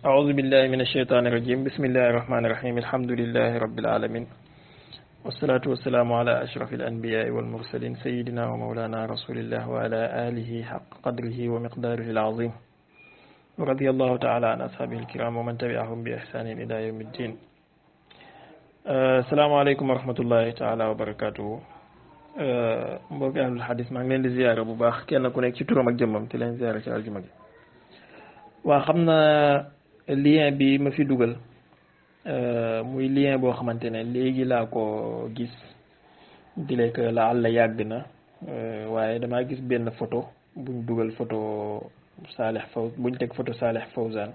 أعوذ بالله من الشيطان الرجيم بسم الله الرحمن الرحيم الحمد لله رب العالمين والصلاة والسلام على أشرف الأنبياء والمرسلين سيدنا ومولانا رسول الله وعلى آله حق قدره ومقداره العظيم ورضي الله تعالى عن أصحابه الكرام ومن تبعهم بإحسان إلى يوم الدين. السلام عليكم ورحمة الله تعالى وبركاته. mbokk ahlul hadis maa ngi leen di ziyaara bu baax kenn ku nekk ci turam ak jëmmam te leen ziyaara ci aljuma gi. waa xam na lien bi ma fi dugal muy lien boo xamante ne léegi laa ko gis di lekk la àlla yàgg na waaye damaa gis benn photo buñ dugal photo Salih Fawz buñ teg photo Salih Fawzan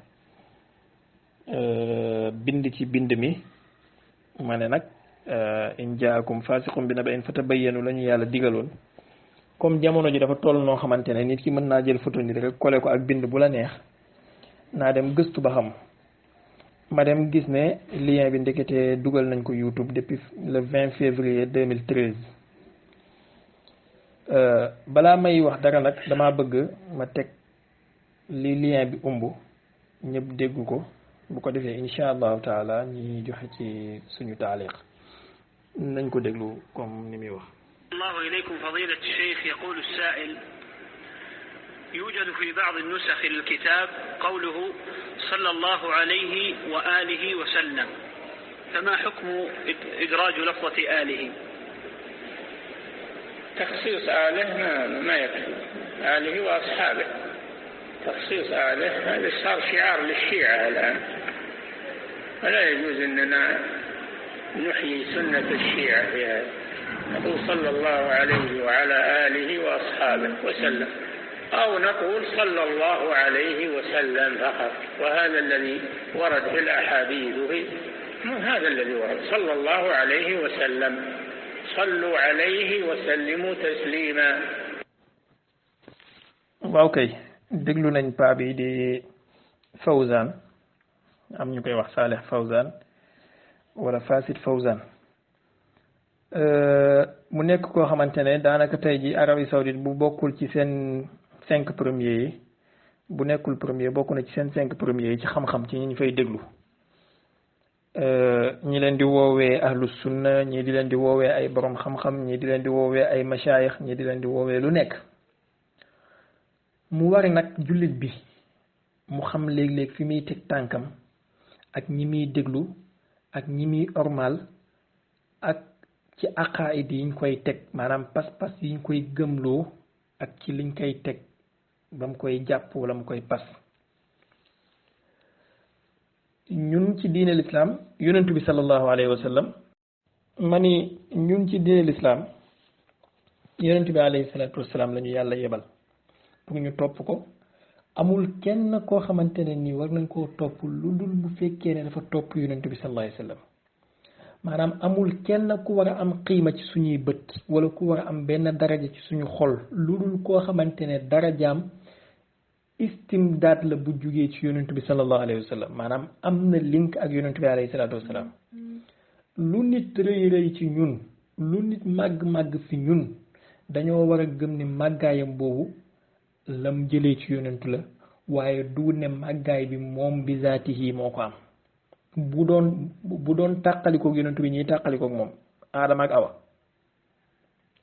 bind ci bind mi ma ne nag in jaakum fasiqun bi naba'in fatabayyanu la ñu yàlla digaloon comme jamono ji dafa toll noo xamante ne nit ki mën naa jël photo nit rek collé ko ak bind bu la neex naa dem gëstu ba xam ma dem gis ne lien bi ndekete dugal nañ ko YouTube depuis le 20 février 2013 balaa may wax dara nag damaa bëgg ma teg li lien bi umb ñëpp dégg ko bu ko defee insha allahu taala ñi joxe ci suñu taaliq nañ ko déglu comme ni muy wax. الله إليكم فضيلة الشيخ. يقول السائل: يوجد في بعض النسخ للكتاب قوله صلى الله عليه وآله وسلم، فما حكم إدراج لفظة آله؟ تخصيص آله ما يكفي، آله وأصحابه. تخصيص آله هذا صار شعار للشيعة الآن، ولا يجوز أننا نحيي سنة الشيعة في هذا. نقول صلى الله عليه وعلى آله وأصحابه وسلم، أو نقول صلى الله عليه وسلم فقط، وهذا الذي ورد في الأحاديث هذا الذي ورد صلى الله عليه وسلم. صلوا عليه وسلموا تسليما. waaw kay déglu nañ paa bi di Fawzan, am ñu koy wax Salih Fawzan wala Fasid Fawzan, mu nekk koo xamante ne daanaka tey ji Arabie Saoudite bu bokkul ci seen 5 premiers yi, bu nekkul premier bokk na ci seen 5 premiers yi ci xam-xam ci ñi ñu fay déglu. ñi leen di woowee ahlu sunna, ñii di leen di woowee ay borom xam-xam, ñii di leen di woowee ay mashayikh, ñii di leen di woowee lu nekk. mu wari nag jullit bi mu xam léeg-léeg fi muy teg tànkam ak ñi muy déglu ak ñi muy ormal ak ci aqaid yi ñu koy teg, maanaam pas-pas yi ñu koy gëmloo ak ci liñ koy teg ba mu koy jàpp wala mu koy pas. ñun ci diine l'islam yonentu bi sallallahu alayhi wa sallam ma ni ñun ci diine l'islam yonentu bi alayhi salatu wasalaam la ñu yàlla yebal pour ñu topp ko. amul kenn koo xamante ne nii war nañ koo topp lu dul bu fekkee ne dafa topp yonentu bi sallallahu alayhi wa sallam. maanaam amul kenn ku war a am qiima ci suñuy bët wala ku war a am benn daraja ci suñu xol lu dul koo xamante ne darajaam istimdaad la bu jugee ci yonentu bi sallallahu alayhi wa sallam, maanaam am na link ak yonentu bi alayhi salaatu wasalaam. lu nit rëy rëy ci ñun, lu nit màgg-màgg fi ñun, dañoo war a gëm ni màggaayam boobu lam jëlee ci yonentu la, waaye du ne màggaay bi moom bi zaatihi moo ko am. bu doon tàqalikoog yonentu bi ñuy tàqalikoog moom Aadama ak Awa,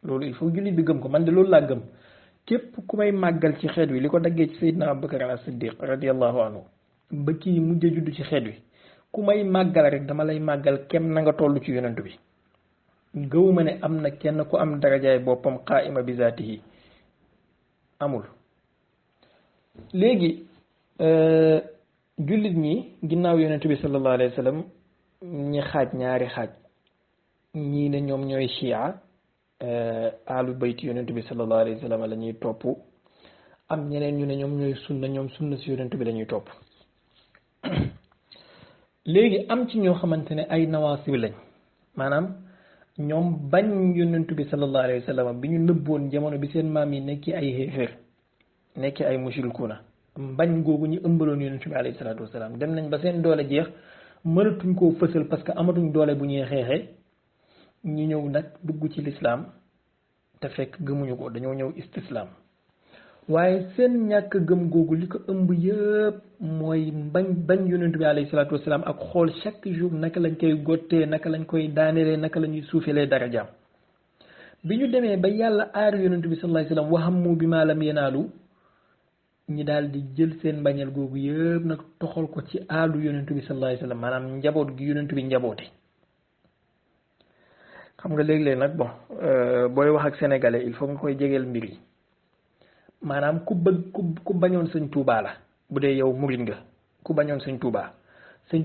loolu il faut jullit bi gëm ko. man de loolu laa gëm. képp ku may màggal ci xeet wi li ko daggee ci Seydina Abubakar as-Siddiq radiyallahu anhu ba kii mujj a judd ci xeet wi, ku may màggal rek dama lay màggal kem na nga toll ci yonentu bi. gëwuma ne am na kenn ku am darajaay boppam qaa'ima bi zaatihi, amul. léegi jullit ñi ginnaaw yonentu bi sallallahu alayhi wa sallam ñi xaaj ñaari xaaj. ñii ne ñoom ñooy chia, alu bayti yonentu bi sallallahu alayhi wa sallam la ñuy topp. am ñeneen ñu ne ñoom ñooy sunna, ñoom sunna si yonentu bi la ñuy topp. léegi am ci ñoo xamante ne ay nawaasib lañ, maanaam ñoom bañ yonentu bi sallallahu alayhi wa sallam bi ñu nëbboon jamono bi seen maam yi nekki ay xéeféer, nekki ay mushrikuuna, mbañ googu ñu ëmbaloon yonentu bi alayhi salaatu wasalaam dem nañ ba seen doole jeex, mënatuñ koo fësal parce que amatuñ doole bu ñuy xeexee. ñu ñëw nag dugg ci lislaam te fekk gëmuñu ko, dañoo ñëw istislaam. waaye seen ñàkk gëm googu li ko ëmb yëpp mooy bañ yonent bi alayhi salaatu wasalaam ak xool chaque jour naka lañ koy gottee naka lañ koy daanelee naka la ñuy suufelee darajaam bi ñu demee ba yàlla aar yonent bi sallallahu alayhi wasallam wahammu bi maa lam yanaalu ñi daal di jël seen mbañeel googu yëpp nag toxal ko ci aalu yonent bi sallallahu alayhi wasallam maanaam njaboot gi yonent bi njaboote xam nga léeg-léeg nag bon booy wax ak sénégalais il faut nga koy jegeel mbir yi maanaam ku bañoon sëñ Touba la bu dee yow murid nga ku bañoon sëñ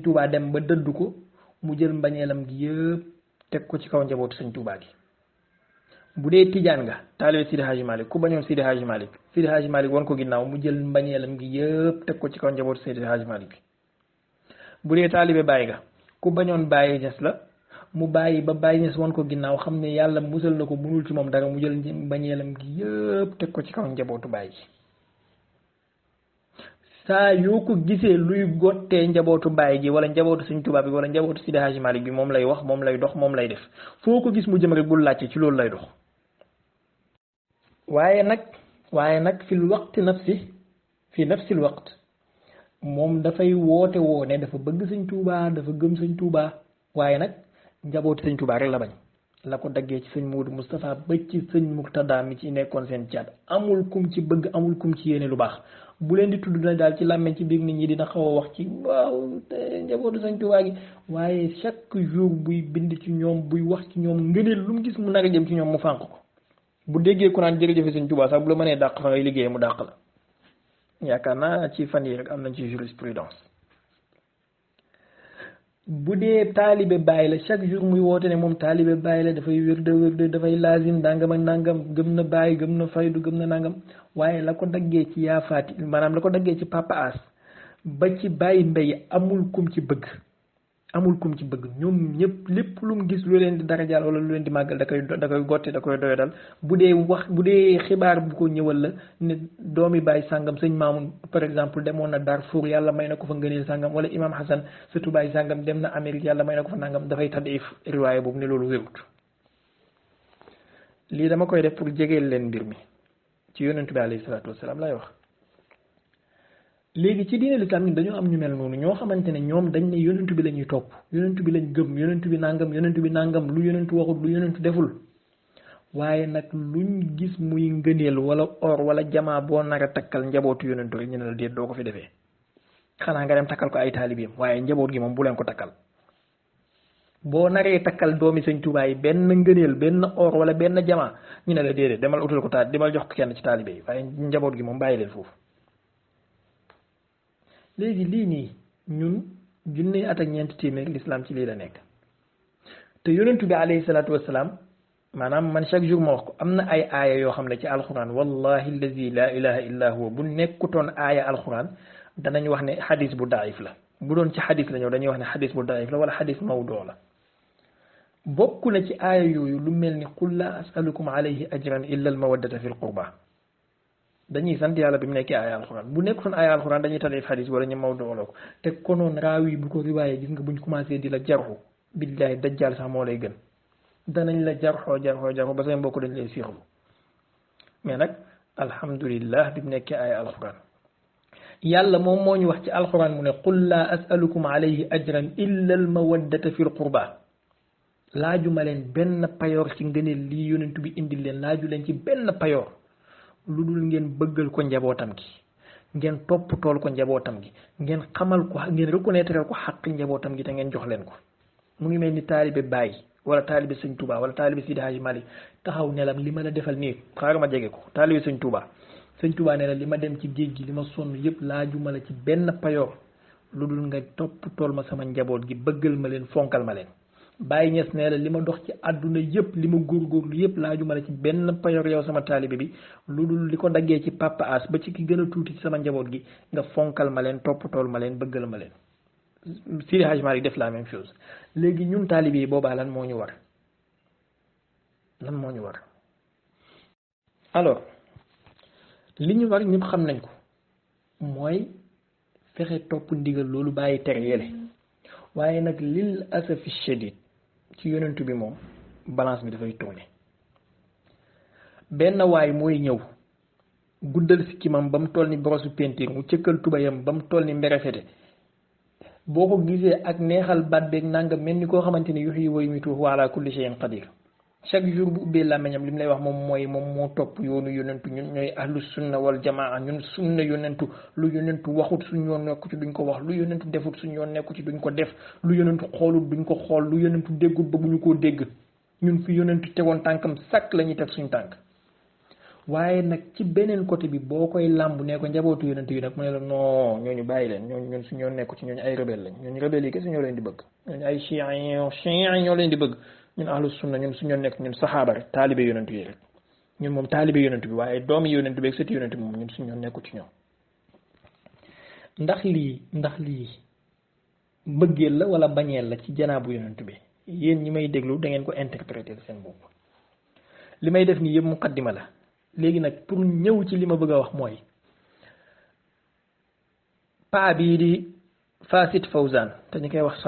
Touba dem ba dëddu ko mu jël mbañeelam gi yëpp teg ko ci kaw njabootu sëñ Touba gi bu dee tijaan nga taalibe Sidi Hadji Malick ku bañoon Sidi Hadji Malick wan ko ginnaaw mu jël mbañeelam gi yëpp teg ko ci kaw njabootu Sidi Hadji Malick bi bu dee taalibe Baye nga ku bañoon Baye Niass la mu bàyyi ba Baye Niass wan ko ginnaaw xam ne yàlla musal na ko mënul ci moom dara mu jël mbañeelam gi yëpp teg ko ci kaw njabootu Baye gi saa yoo ko gisee luy gottee njabootu Baye gi wala njabootu Sëñ Tuubaa bi wala njabootu Sidi Hadji Malick bi moom lay wax moom lay dox moom lay def foo ko gis mu jëm rek bul laajte ci loolu lay dox waaye nag fil waqti nafsi fi nafsil waqt moom dafay woote woo ne dafa bëgg Sëñ Tuubaa dafa gëm Sëñ Tuubaa waaye nag njabootu Sëñ Tuubaa rek la bañ la ko daggee ci sëñ Moodu Moustapha ba ci sëñ Murtada mi ci nekkoon seen caat amul kum ci bëgg amul kum ci yéene lu baax bu leen di tudd na daal ci làmmeñ ci biir nit ñi dina xaw a wax ci waaw te njabootu Sëñ Tuubaa gi waaye chaque jour buy bind ci ñoom buy wax ci ñoom ngëneel lu mu gis mu nar a jëm ci ñoom mu fànq ko bu déggee ku naan jërëjëfe Sëñ Tuubaa sax bu la mënee dàq fa ngay liggéeyee mu dàq la yaakaar naa ci fan yi rek am nañ ci jurisprudence bu dee taalibe Baay la chaque jour muy woote ne moom taalibe Baay la dafay wérde dafay lazim dangam ak nangam gëm na Baay gëm na faydu gëm na nangam waaye la ko daggee ci yaafaati maanaam la ko daggee ci Papa As ba ci Baay Mbay amul kum ci bëgg ñoom ñëpp lépp lu mu gis lu leen di darajaal wala lu leen di màggal da koy gotti da koy doyadal bu dee xibaar bu ko ñëwal la ne doomi Baay sàngam sëñ Maamun par exemple demoon na Darfour yàlla may na ko fa ngëneel sàngam wala Imam Hassan surtout Baay sàngam dem na Amérique yàlla may na ko fa nangam dafay tadif riwaaya boobu ne loolu wérut lii dama koy def pour jegeel leen mbir mi ci yonent bi alayhi salaatu wasalaam lay wax léegi ci diine lislaam ñun dañoo am ñu mel noonu ñoo xamante ne ñoom dañ ne yonent bi la ñuy topp yonent bi lañ gëm yonent bi nangam lu yonent waxut lu yonent deful waaye nag luñ gis muy ngëneel wala or wala jamaa boo nar a takkal njabootu yonent rek ñu ne la déet doo ko fi defee xanaa nga dem takkal ko ay taalibeem waaye njaboot gi moom bu leen ko takkal boo naree takkal doomi Sëñ Tuubaa yi benn ngëneel benn or wala benn jamaa ñu ne la déedéet demal utal ko demal jox ko kenn ci taalibe yi waaye njaboot gi moom bàyyi leen foofu léegi lii nii ñun junne at ak ñeenti téeméer lislaam ci lii la nekk te yonentu bi alayhi salaatu wasalaam maanaam man chaque jour ma wax ko am na ay aaya yoo xam ne ci alxuraan wallahi allazi la ilaha illa huwa bu nekkutoon aaya alxuraan danañ wax ne xadis bu daif la bu doon ci xadis la ñëw dañuy wax ne xadis bu daif la wala xadis mawduu la bokk na ci aaya yooyu lu mel ni qul la asalukum alayhi ajran illa al mawaddata fi l qurba dañuy sant yàlla bi mu nekkee aaya alxuraan bu nekkutoon aaya alxuraan dañuy tadif xadis wala ñu mawduu la ko te konoon raawi bu ko riwaayee gis nga buñ commencé di la jarxu billahi dajjal sax moo lay gën danañ la jarxoo ba say mbokk dañ lay siixlu mais nag alhamdulillah bi mu nekkee aaya alxuraan yàlla moom moo ñu wax ci alxuraan mu ne qul laa asalukum alayhi ajran illa al mawaddata fi l qurba laaju ma leen benn payoor ci ngëneel lii yonent bi indil leen laaju leen ci benn payoor lu dul ngeen bëggal ko njabootam gi ngeen topp tool ko njabootam gi ngeen xamal ko ngeen reconnaître ko xaq njabootam gi te ngeen jox leen ko mu ngi mel ni taalibe Baay wala taalibe Sëñ Tuubaa wala taalibe Sidi Hadji Malick taxaw ne la li ma la defal nii xaaral ma jege ko taalibe Sëñ Tuubaa ne la li ma dem ci géej gi li ma sonn yëpp laajuma la ci benn payoor lu dul nga topp tool ma sama njaboot gi bëggal ma leen fonkal ma leen Baay Ñas ne la li ma dox ci àdduna yëpp li ma góorgóorlu yëpp laajuma la ci benn payoor yow sama taalibe bi lu dul li ko daggee ci Papa As ba ci ki gën a tuuti ci sama njaboot gi nga fonkal ma leen topp tool ma leen bëggal ma leen Sidi Hadji Malick def la même chose léegi ñun taalibe yi boobaa lan moo ñu war alors li ñu war ñëpp xam nañ ko mooy fexe topp ndigal loolu bàyyi tere yele waaye nag lil asafi shadid ci yonentu bi moom balance bi dafay tourné benn waay mooy ñëw guddal sikkimam ba mu toll ni brosu peinture mu cëkkal tubayam ba mu toll ni mberefete boo ko gisee ak neexal baat beeg nanga mel ni koo xamante ni yuhyi wa yumiitu wa ala kulli shay'in qadir chaque jour bu ubbee làmmiñam li mu lay wax moom moo topp yoonu yonentu ñun ñooy ahlu sunna wal jamaa ñun sunna yonentu lu yonentu waxut suñu yoon nekku ci duñ ko wax lu yonentu defut suñu yoon nekku ci duñ ko def lu yonentu xoolut duñ ko xool lu yonentu déggut bëgguñu koo dégg ñun fi yonentu tegoon tànkam sàkk la ñuy teg suñu tànk waaye nag ci beneen côté bi boo koy làmb ne ko njabootu yonentu yi nag mu ne la non ñooñu bàyyi leen ñooñu ñun suñu yoon nekku ci ñooñu ay rebelle lañ ñooñu rebelle yi kese ñoo leen di bëgg ñooñu ay chiites ñoo leen di bëgg ñun ahlu sunna ñun suñu yoon nekk ñun saxaaba rek taalibe yonentu yi rek ñun moom taalibe yonentu bi waaye doomi yonentu bi ak sëti yonentu bi moom ñun suñu yoon nekku ci ñoom ndax lii mbëggeel la wala bañeel la ci janaabu yonentu bi yéen ñi may déglu da ngeen ko interpréter seen bopp li may def nii yëpp muqaddima la léegi nag pour ñëw ci li ma bëgg a wax mooy paa bii di Fasit Fawzan te ñu koy wax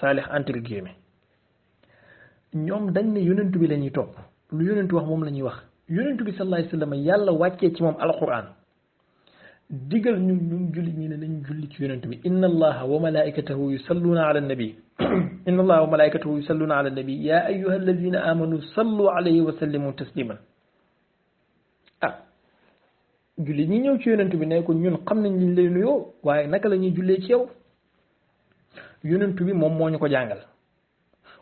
Salih entre guillemets ñoom dañ ne yonentu bi la ñuy topp lu yonentu wax moom la ñuy wax yonentu bi sallallahu alayhi wasallam yàlla wàccee ci moom alquran digal ñun jullit ñi ne nañ julli ci yonentu bi inna allaha wa malaikatahu yusalluna ala nabi inna allaha wa malaikatahu yusalluna ala nabi ya ayyuha alladhina amanu sallu alayhi wa sallimu tasliman jullit ñi ñëw ci yonentu bi ne ko ñun xam nañ liñ lay nuyoo waaye naka la ñuy jullee ci yow yonentu bi moom moo ñu ko jàngal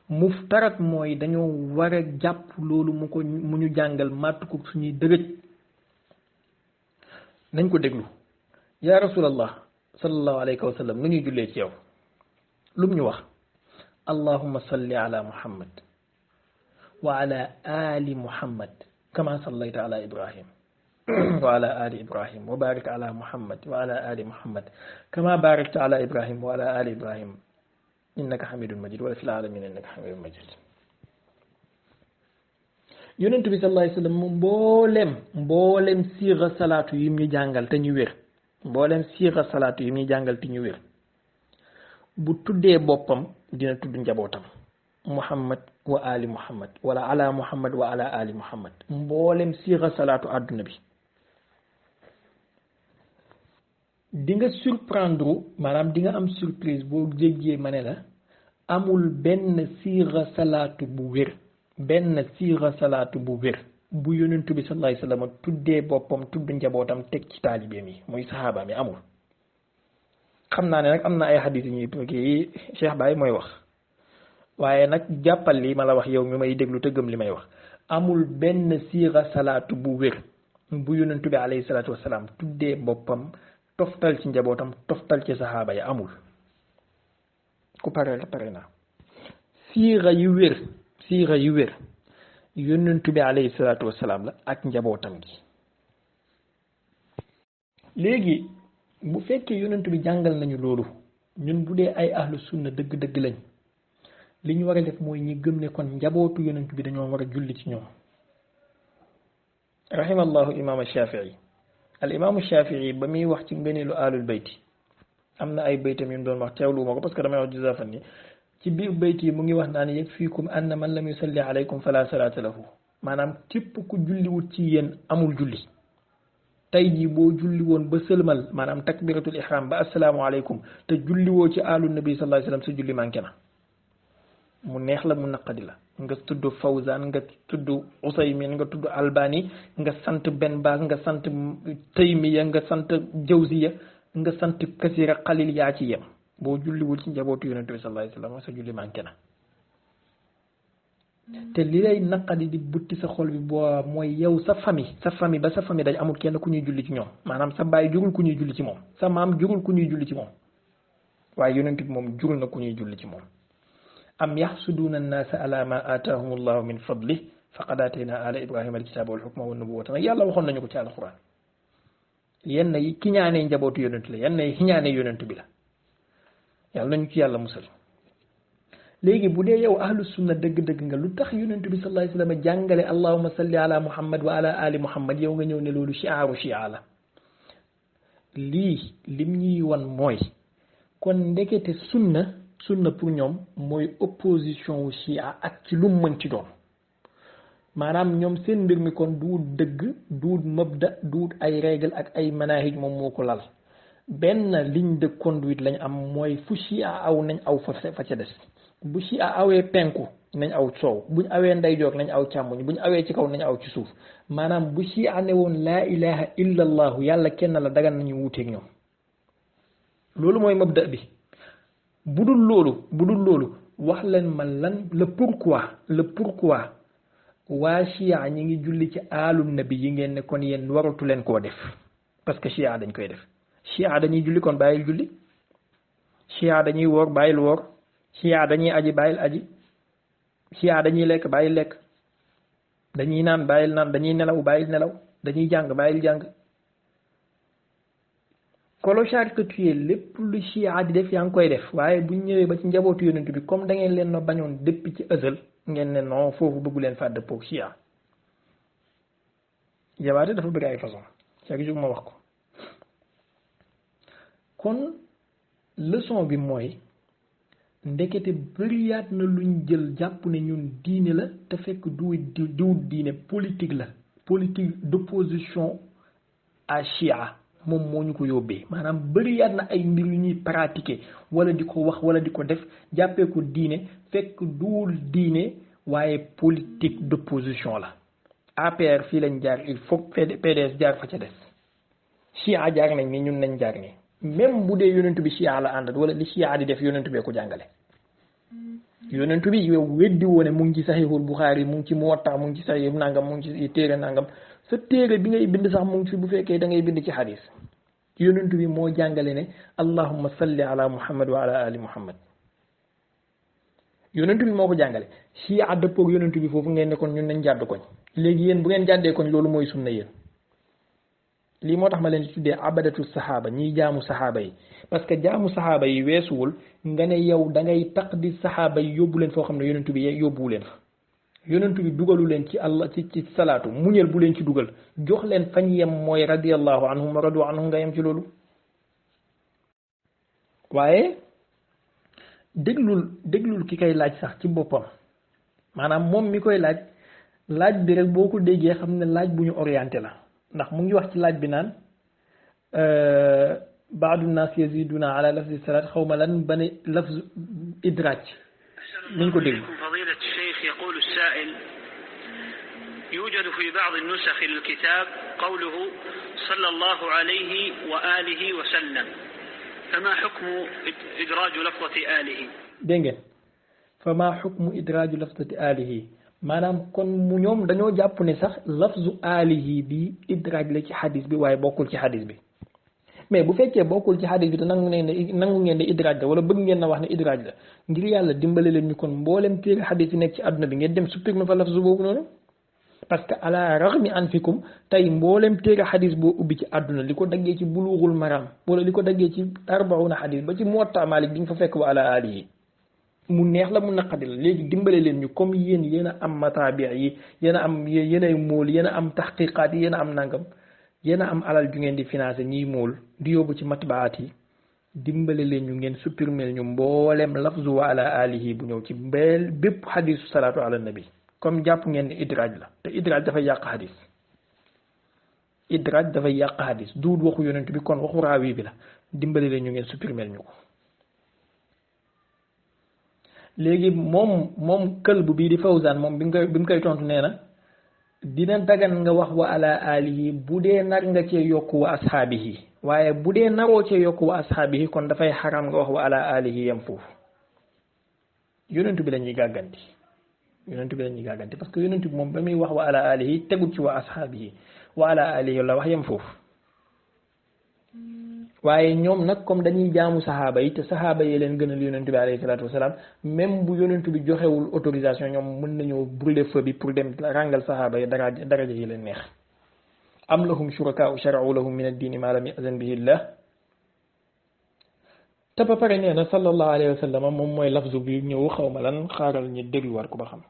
muftarat mooy dañoo war a jàpp loolu mu ñu jàngal màtt ko suñuy dëgëj nañ ko déglu yaa rasulallah sallallahu alayhi wa sallam nu ñuy jullee ci yow lum ñu wax allahumma salli ala muhammad wa ala ali muhammad kama sallayta ala ibrahim wa ala ali ibrahim wa barik ala muhammad wa ala ali muhammad kama barakta ala ibrahim wa ala ali ibrahim innaka hamidun majid wala fil alamin innaka hamidun majid yonent bi sallallahu alayhi wasallam mboolem siira salaatu yi ñu jàngal te ñu wér bu tuddee boppam dina tudd njabootam muhammad wa ali muhammad wala ala muhammad wa ala ali muhammad mboolem siira salaatu àdduna bi di nga surprendre maanaam di nga am surprise boo jéggee ma ne la amul benn siira salaatu bu wér bu yonentu bi sallallahu alayhi wasallam tuddee boppam tudd njabootam teg ci taalibeem yi muy saxaabaam yi amul. xam naa ne nag am na ay xadis yi kii Cheikh Baye mooy wax waaye nag jàppal li ma la wax yow mi may déglu te gëm li may wax amul benn siira salaatu bu wér bu yonentu bi alayhi salaatu wasalaam tuddee boppam toftal ci njabootam toftal ci saxaaba yi amul ku pare naa siira yu wér yonentu bi alayhi salaatu wasalaam la ak njabootam gi. léegi bu fekkee yonentu bi jàngal nañu loolu ñun bu dee ay ahlu sunna dëgg-dëgg lañ li ñu war a def mooy ñi gëm ne kon njabootu yonentu bi dañoo war a julli ci ñoom. rahimallahu imaam Shafii al imaamu Shafii ba muy wax ci ngëneelu alul bayti am na ay baytam yu mu doon wax teewlu ma ko parce que damay wax juzafan ni ci biir bayt yi mu ngi wax naan yakfiikum anna man lam yusalli alaykum fala salaata lahu maanaam képp ku julliwut ci yéen amul julli. tey jii boo julli woon ba sëlmal maanaam takbiratul ihram ba assalaamu aleykum te julliwoo ci alu nabi sallallahu alayhi wasallam sa julli manqué na mu neex la mu naqadi la nga tudd Fawzan nga tudd Usaymin nga tudd Albani nga sant Ben Baaz nga sant Taymiya nga sant Jawziya nga sant Kasira Xalil yaa ci yem boo julliwul ci njabootu yonent bi sallallahu alayhi wasallam sa julli manqué na. te li lay naqadi di butti sa xol bi boo mooy yow sa famille ba sa famille dañ amul kenn ku ñuy julli ci ñoom maanaam sa baay jurul ku ñuy julli ci moom sa maam jurul ku ñuy julli ci moom waaye yonent bi moom jurul na ku ñuy julli ci moom. am yaxsuduuna annaasa ala ma aataahum allahu min fadlih faqad aatayna ala ibrahima alkitaaba wal hukma wan nubuwwata nag yàlla waxoon nañu ko ci alquran yenn yi ki ñaanee njabootu yonent la yenn yi ki ñaanee yonent bi la yàlla nañu ci yàlla musal. léegi bu dee yow ahlu sunna dëgg-dëgg nga lu tax yonent bi sallallahu alayhi wasallam jàngale allahumma salli ala muhammad wa ala ali muhammad yow nga ñëw ne loolu shi'aaru shi'a la lii lim ñuy wan mooy kon ndekete sunna pour ñoom mooy opposition wu shi'a ak ci lu mu mën ci doon maanaam ñoom seen mbir mi kon duut dëgg duut mabda duut ay règle ak ay manahij moom moo ko lal benn ligne de conduite lañ am mooy fu chia aw nañ aw fa ca des bu chia awee penku nañ aw soow buñ awee ndeyjoor nañ aw càmmoñ buñ awee ci kaw nañ aw ci suuf maanaam bu chia ne woon laa ilaha illa allahu yàlla kenn la dagan nañu wuuteeg ñoom loolu mooy mabda bi bu dul loolu wax leen ma lan le pourquoi waa chia ñi ngi julli ci aalu nabi yi ngeen ne kon yéen waratu leen koo def parce que chia dañ koy def chia dañuy julli kon bàyyil julli chia dañuy woor bàyyil woor chia dañuy aji bàyyil aji chia dañuy lekk bàyyil lekk dañuy naan bàyyil naan dañuy nelaw bàyyil nelaw dañuy jàng bàyyil jàng clochard que tu es lépp lu chia di def yaa ngi koy def waaye buñ ñëwee ba ci njabootu yonent bi comme da ngeen leen no bañoon depuis ci ësal ngeen ne non foofu bëggu leen fàdd poog chia jabaate dafa bëgg ay façon chaque jour ma wax ko kon leçon bi mooy ndekete bëriyaat na luñ jël jàpp ne ñun diine la te fekk duwut diine politique la politique d'opposition à chia moom moo ñu ko yóbbee maanaam bëriyaat na ay mbir yu ñuy pratiquer wala di ko wax wala di ko def jàppee ko diine fekk duwul diine waaye politique d'opposition la APR fii lañ jaar il faut PDS jaar fa ca des chia jaar nañ ni ñun nañ jaar ni même bu dee yonentu bi chia la àndat wala li chia di def yonentu bee ko jàngale yonentu bi yow weddi woone mu ngi ci saxiixul Buxaari mu ngi ci Muwatta mu ngi ci saxiix nangam mu ngi ci téere nangam sa téere bi ngay bind sax mu ngi fi bu fekkee da ngay bind ci xadis yonentu bi moo jàngale ne allahumma salli ala muhammad wa ala ali muhammad yonentu bi moo ko jàngale chia dëppoog yonentu bi foofu ngeen ne kon ñun nañ jàdd koñ léegi yéen bu ngeen jàddee koñ loolu mooy sunna yéen lii moo tax ma leen di tuddee abadatu saxaaba ñiy jaamu saxaaba yi parce que jaamu saxaaba yi weesuwul nga ne yow da ngay taqdi saxaaba yi yóbbu leen foo xam ne yonentu bi yóbbuwu leen fa yonentu bi dugalu leen ci allah ci salaatu muñal bu leen ci dugal jox leen fañ yem mooy radiyallahu anhum wa radu anhum nga yem ci loolu waaye déglul ki koy laaj sax ci boppam maanaam moom mi koy laaj bi rek boo ko déggee xam ne laaj bu ñu orienté la ndax mu ngi wax ci laaj bi naan baadu naas yaziduna ala lafzi salaat xaw ma lan ba ne lafz idraaj nañ ko dégg فضيلة الشيخ يقول السائل يوجد في بعض النسخ للكتاب قوله صلى الله عليه وآله وسلم فما حكم إدراج لفظة آله dégg ngeen فما حكم إدراج لفظة آله maanaam kon mu ñoom dañoo jàpp ne sax lafzu alihi bi idraaj la ci xadis bi waaye bokkul ci xadis bi mais bu fekkee bokkul ci xadis bi te nangu ngeen ne idraaj la wala bëgg ngeen na wax ne idraaj la ngir yàlla dimbale leen ñu kon mboolem téere xadis yi nekk ci àdduna bi ngeen dem supprimer fa lafzu boobu noonu parce que ala raghmi anfikum tey mboolem téere xadis boo ubbi ci àdduna li ko daggee ci bulughul maram wala li ko daggee ci 40 xadis ba ci Muwatta Malik di nga fa fekk wa ala alihi mu neex la mu naqadi la léegi dimbale leen ñu comme yéen a am mataabi yi yéen a am yéen ay móol yéen a am taxqiqaat yi yéen a am nangam yéen a am alal ju ngeen di financé ñiy móol di yóbbu ci matbaat yi dimbale leen ñu ngeen supprimer ñu mboolem lafzu wa ala alihi bu ñëw ci bépp xadisu salaatu ala nabi comme jàpp ngeen ni idraaj la te idraaj dafay yàq xadis idraaj dafay yàq xadis duut waxu yonent bi kon waxu raawi bi la dimbale leen ñu ngeen supprimer ñu ko léegi moom këlb bii di Fawzan moom bi mu koy tontu nee na dina dagan nga wax wa ala alihi bu dee nar nga cee yokk wa ashaabihi waaye bu dee naroo cee yokk wa ashaabihi kon dafay xaram nga wax wa ala alihi yem foofu yonentu bi la ñuy gàgganti parce que yonentu bi moom ba muy wax wa ala alihi tegul ci wa ashaabihi wa ala alihi la wax yem foofu waaye ñoom nag comme dañuy jaamu saxaaba yi te saxaaba yi leen gënal yonent bi alayhi salaatu wasalaam même bu yonent bi joxewul autorisation ñoom mën nañoo brûler feu bi pour dem ràngal saxaaba yi daraja yi leen neex am lahum shurakaa'u shara'u lahum min ad-diini maa lam ya'zan bihi llah te ba pare nee na sallallahu alayhi wa sallam moom mooy lafzu bi ñëw xaw ma lan xaaral ñu dégluwaat ko ba xam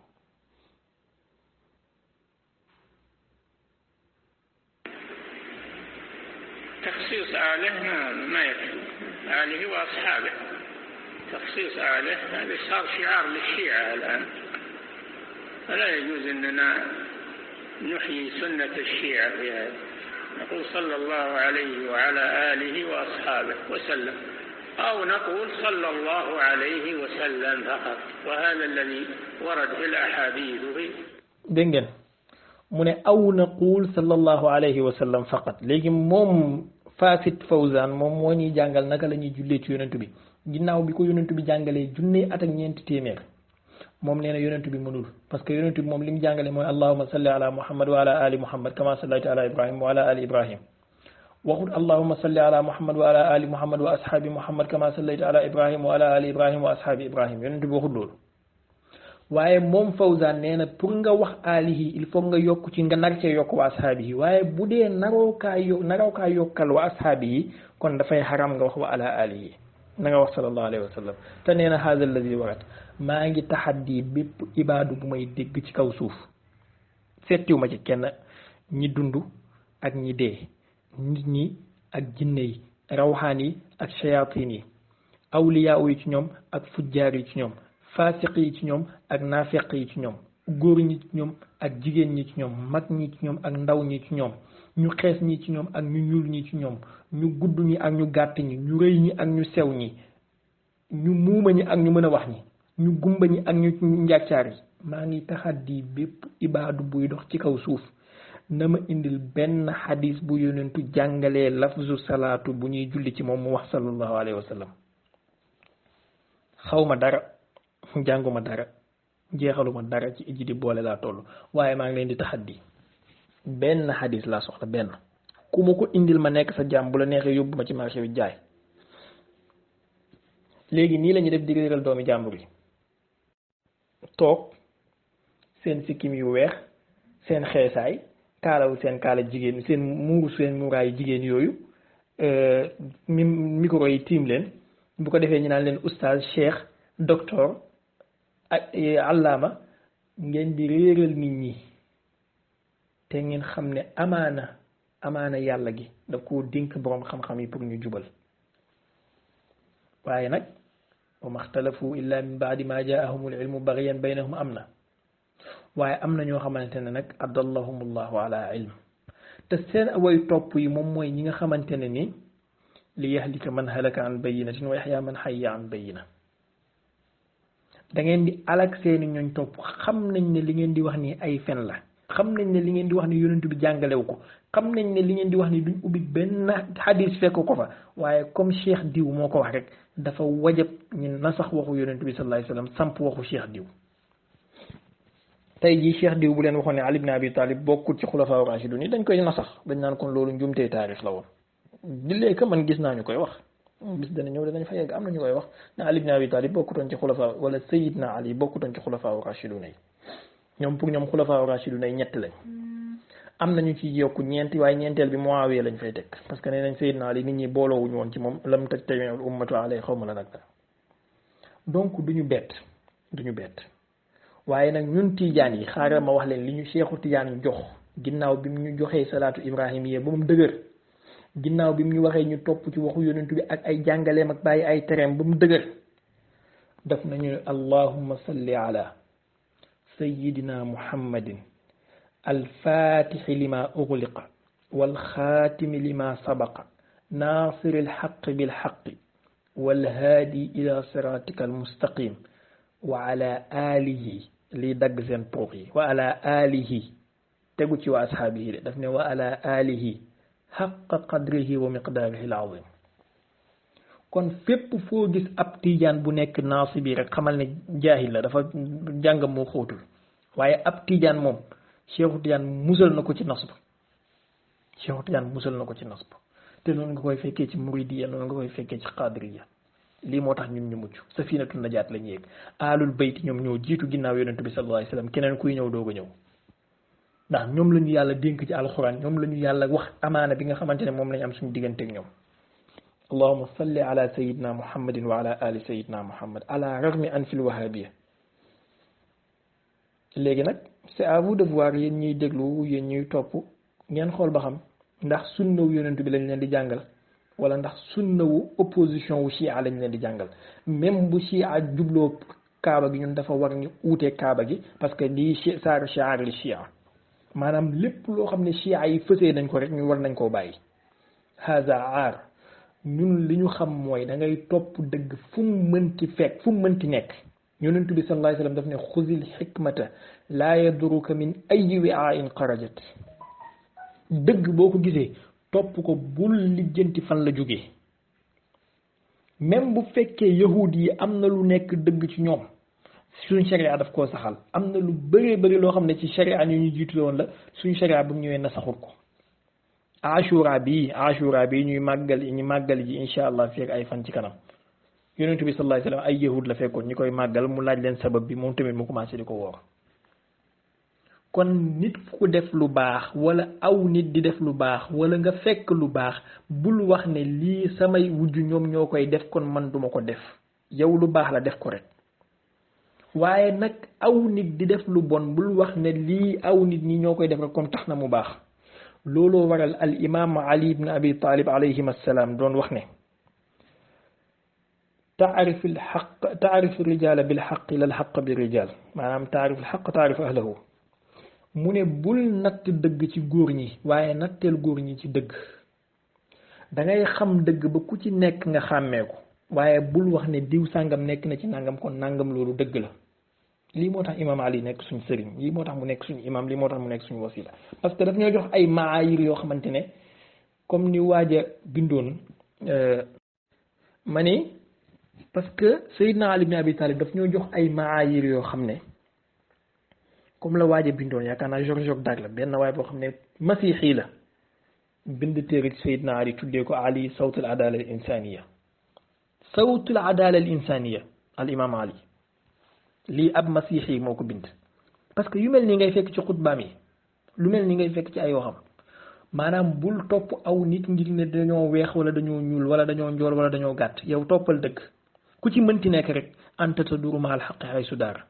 تخصيص آله ما يكفي آله وأصحابه تخصيص آله هذا صار شعار للشيعة الآن فلا يجوز أننا نحيي سنة الشيعة في هذا، نقول صلى الله عليه وعلى آله وأصحابه وسلم، أو نقول صلى الله عليه وسلم فقط، وهذا الذي ورد في الأحاديث فيه. دنجن من أو نقول صلى الله عليه وسلم فقط. لكن موم Fasit Fawzan moom moo ñuy jàngal naka la ñuy jullee ci yonent bi ginnaaw bi ko yonent bi jàngalee junne at ak ñeenti téeméer moom nee na yonent bi mënul parce que yonent bi moom li mu jàngale mooy allahumma salli ala muhammad wa ala ali muhammad kama sallayta ala ibrahim wa ala ali ibrahim waxut allahumma salli ala muhammad wa ala ali muhammad wa ashabi muhammad kama sallayta ala ibrahim wa ala ali ibrahim wa ashabi ibrahim yonent bi waxut loolu waaye moom Fawzan nee na pour nga wax alihi il faut nga yokk ci nga nar cee yokk wa ashaabi yi waaye bu dee naroo kaa yokkal wa ashaabi yi kon dafay xaram nga wax wa ala alihi na nga wax sallallahu alayhi wa sallam te nee na haza alladi warat maa ngi taxaddi bépp ibaadu bu may dégg ci kaw suuf seettiwu ma ci kenn ñi dund ak ñi dee nit ñi ak jinne yi rawxaan yi ak shayatin yi awliyaa yi ci ñoom ak fujjaar yi ci ñoom faasiq yi ci ñoom ak naafeq yi ci ñoom góor ñi ci ñoom ak jigéen ñi ci ñoom mag ñi ci ñoom ak ndaw ñi ci ñoom ñu xees ñi ci ñoom ak ñu ñuul ñi ci ñoom ñu gudd ñi ak ñu gàtt ñi ñu rëy ñi ak ñu sew ñi ñu muuma ñi ak ñu mën a wax ñi ñu gumba ñi ak ñu njàccaar yi maa ngi taxaddi bépp ibaadu buy dox ci kaw suuf na ma indil benn xadis bu yonentu jàngalee lafzu salaatu bu ñuy julli ci moom mu wax sallallahu alayhi wa sallam xawma dara jànguma dara jeexaluma dara ci ijji di boole laa toll waaye maa ngi leen di taxaddi benn xadis laa soxla benn ku ma ko indil ma nekk sa jàmm bu la neexee yóbbu ma ci marché bi jaay léegi nii la ñuy def di réeral doomi jàmbur yi toog seen sikkim yu weex seen xeesaay kaalawu seen kaala jigéen seen muuraayu jigéen yooyu micro yi tiim leen bu ko defee ñu naan leen oustaz cheikh docteur ak allaama ngeen di réeral nit ñi te ngeen xam ne amaana yàlla gi daf koo dénk boroom xam-xam yi pour ñu jubal waaye nag wa maxtalafu illa min baadi ma jaahumul ilmu bagiyan baynahum am na waaye am na ñoo xamante ne nag adallahumullahu ala ilm te seen way topp yi moom mooy ñi nga xamante ne ni li yahlika man halaka an bayinatin wa yaxya man xayya an bayina da ngeen di alak seeni ñooñ topp xam nañ ne li ngeen di wax ni ay fen la xam nañ ne li ngeen di wax ni yonent bi jàngalewu ko xam nañ ne li ngeen di wax ni duñ ubbi benn hadis fekk ko fa waaye comme cheikh diw moo ko wax rek dafa wajab ñu nasax waxu yonent bi sallallahu alayhi wasallam samp waxu cheikh diw tey jii cheikh diw bu leen waxoon ne Ali ibn Abi Talib bokkul ci xulafaa rashidun yi dañ koy nasax dañ naan kon loolu njumtee taarix la woon dillee que man gis naa ñu koy wax bis dana ñëw danañ fa yegg am na ñu koy wax ne Ali ibn Abi Talib bokkutoon ci xulafaa wala Sayyidna Ali bokkutoon ci xulafaa rashidun yi ñoom pour ñoom xulafaa rashidun ay ñett lañ am nañu ci yokku ñeenti waaye ñeenteel bi Muawiya lañ fay teg parce que nee nañ Sayyidna Ali nit ñi booloowuñu woon ci moom lam tajtami'ul ummatu alayhi xaw ma la nag donc duñu bett waaye nag ñun tijaan yi xaaral ma wax leen li ñu Seexu Tijaan jox ginnaaw bi mu ñu joxee salaatu ibrahimiya ba mu dëgër ginnaaw bi mu ñu waxee ñu topp ci waxu yonentu bi ak ay jàngaleem ak bàyyi ay tereem ba mu dëgër daf nañu allahumma salli ala sayyidina muhammadin alfatixi lima ughliqa walxaatimi lima sabaqa naasiri alxaqi bilxaqi walhaadi ila siratika almustaqim wa ala alihi lii dagg seen poox yi wa ala alihi tegu ci wa ashaabihi de daf ne wa ala alihi xaqa qadrihi wa miqdaarihi al-azim kon fépp foo gis ab tijaan bu nekk naasibi rek xamal ne jaahil la dafa jàngam moo xóotul waaye ab tijaan moom Cheikhu Tijaan musal na ko ci nasb te noonu nga koy fekkee ci muridiya noonu nga koy fekkee ci qadiriya lii moo tax ñun ñu mucc safinatu najaat la ñu yéeg aalul bayti ñoom ñoo jiitu ginnaaw yonent bi sallallahu alayhi wasallam keneen kuy ñëw doog a ñëw ndax ñoom la ñu yàlla dénk ci alxuraan ñoom la ñu yàlla wax amaana bi nga xamante ne moom lañu am suñu digganteeg ñoom allahumma salli ala sayyidina muhammadin wa ala ali sayyidina muhammad ala ragmi an fil wahabiyya léegi nag c'est à vous de voir yéen ñuy déglu yéen ñuy topp ngeen xool ba xam ndax sunnawu yonent bi lañ leen di jàngal wala ndax sunnawu opposition wu chia lañ leen di jàngal même bu chia jubloo kaaba gi ñun dafa war ñu uutee kaaba gi parce que lii saaru shi'ar li chia maanaam lépp loo xam ne chia yi fësee nañ ko rek ñu war nañ koo bàyyi. haza aar ñun li ñu xam mooy da ngay topp dëgg fu mu mënti fekk fu mu mënti nekk. yonent bi sallallahu alayhi wa sallam daf ne xuzil xikmata laa yaduruka min ayyi wi'ain xarajat. dëgg boo ko gisee topp ko bul lijjanti fan la jógee. même bu fekkee yahud yi am na lu nekk dëgg ci ñoom suñ sharia daf koo saxal am na lu bëree bëri loo xam ne ci sharia ni ñu jiitu woon la suñ sharia bu mu ñëwee na saxul ko. ashura bii ñuy màggal ji incha allah fii ak ay fan ci kanam yonent bi sallallahu alayhi wa sallam ay yahud la fekkoon ñi koy màggal mu laaj leen sabab bi moom tamit mu commencé di ko woor. kon nit ku def lu baax wala aw nit di def lu baax wala nga fekk lu baax bul wax ne lii samay wujj ñoom ñoo koy def kon man duma ko def yow lu baax la def ko rek. waaye nag aw nit di def lu bon bul wax ne lii aw nit ñi ñoo koy def rek kon tax na mu baax. looloo waral al imam Ali ibn Abi Talib alayhim assalaam doon wax ne taarif rijaala bil xaq lal xaq bi rijaal maanaam taarif al xaq taarif ahlahu. mu ne bul natt dëgg ci góor ñi waaye natteel góor ñi ci dëgg. da ngay xam dëgg ba ku ci nekk nga xàmmee ko waaye bul wax ne diw sàngam nekk na ci nangam kon nangam loolu dëgg la. lii moo tax imam Ali nekk suñ sëriñ lii moo tax mu nekk suñu imam lii moo tax mu nekk suñu wasila parce que daf ñoo jox ay maayir yoo xamante ne comme ni waaja bindoon ma ni parce que Seydina Ali ibn Abi Talib daf ñoo jox ay maayir yoo xam ne comme la waaja bindoon yaakaar naa Georges Dag la benn waay boo xam ne masiixi la bind téere Seydina Ali tuddee ko Ali sawtul adala al insaniya al imam Ali lii ab masiix yi moo ko bind parce que yu mel ni ngay fekk ci xutbaam yi lu mel ni ngay fekk ci ay waxam maanaam bul topp aw nit ngir ne dañoo weex wala dañoo ñuul wala dañoo njool wala dañoo gàtt yow toppal dëgg ku ci mënti nekk rek anta taduru ma al xaqi haysu daara.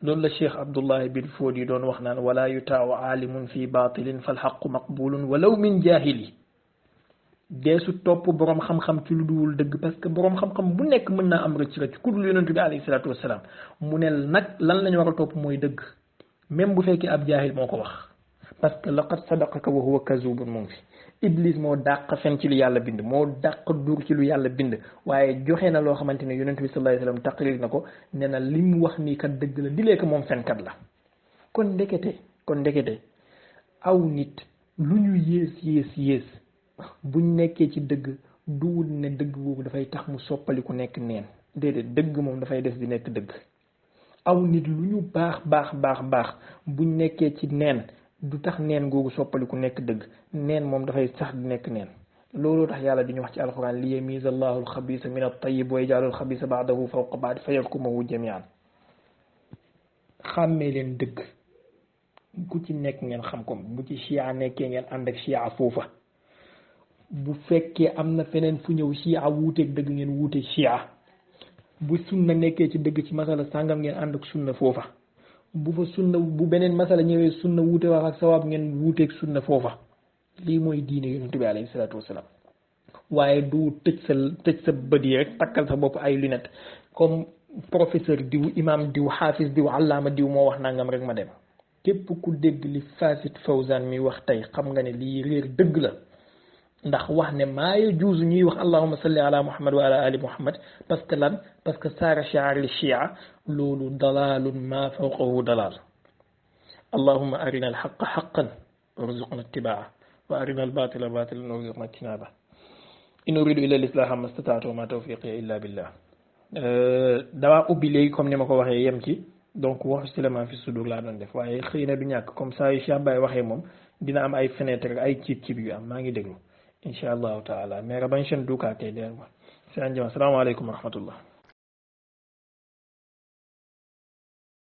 loolu la Cheikh Abdullahi bin Fodi doon wax naan wala yutaawu aalimun fi baatilin fal xaqu maqbulun walaw min jaahili. deesu topp boroom xam-xam ci lu duwul dëgg parce que boroom xam-xam bu nekk mën naa am rëcc ku dul yonent bi alayhi salaatu wasalaam mu ne nag lan lañu war a topp mooy dëgg même bu fekkee ab jaahil moo ko wax parce que laqad sadaqaka wa huwa kazubun mu ngi fi. Iblis moo dàq fen ci lu yàlla bind moo dàq dur ci lu yàlla bind waaye joxe na loo xamante ne yonent bi sallallahu alayhi wasallam taqrir na ko ne na li mu wax nii kat dëgg la dilee ko moom fenkat la. kon ndekete aw nit lu ñu yées buñ nekkee ci dëgg duwul ne dëgg boobu dafay tax mu soppaliku nekk neen déedéet dëgg moom dafay des di nekk dëgg. aw nit lu ñu baax buñ nekkee ci neen du tax neen googu soppaliku nekk dëgg neen moom dafay sax di nekk neen. looloo tax yàlla di ñu wax ci alquran li yamiza allahu alxabisa min at-tayyib wa yaj'alu alxabisa ba'dahu fawqa ba'd fa yarkumuhu jami'an. xàmmee leen dëgg ku ci nekk ngeen xam ko bu ci chia nekkee ngeen ànd ak chia foofa. bu fekkee am na feneen fu ñëw chia wuuteeg dëgg ngeen wuuteeg chia bu sunna nekkee ci dëgg ci masala sàngam ngeen ànd ak sunna foofa bu beneen masala ñëwee sunna wuute wax ak sawaab ngeen wuuteeg sunna foofa. lii mooy diine yonent bi alayhi salaatu wasalaam waaye du tëj sa bët yi rek takkal sa bopp ay lunette comme professeur diw imam diw xaafis diw allaama diw moo wax nangam rek ma dem. képp ku dégg li Fasit Fawzan mi wax tey xam nga ne lii réer dëgg la. ndax wax ne maa yajuuzu ñuy wax allahumma salli ala muhammad wa ala ali muhammad parce que saara shi'ar li shia loolu dalaalun ma fawqahu dalaal. allahumma arina alxaqa xaqan warzuqna ittibaa wa arina albatila batilan warzuqna ijtinaba in uridu illa lislaha ma stataatu wa ma tawfiqi illa billah. dawaa ubbi léegi comme ni ma ko waxee yem ci donc waxu silema fi sudur laa doon def waaye xëy na du ñàkk comme ça yu Cheikh Baye waxee moom dina am ay fenêtre ay ciib yu am maa ngi déglu insha allahu taala mais raban shen duka kay den assalamu alaikum wa rahmatullah.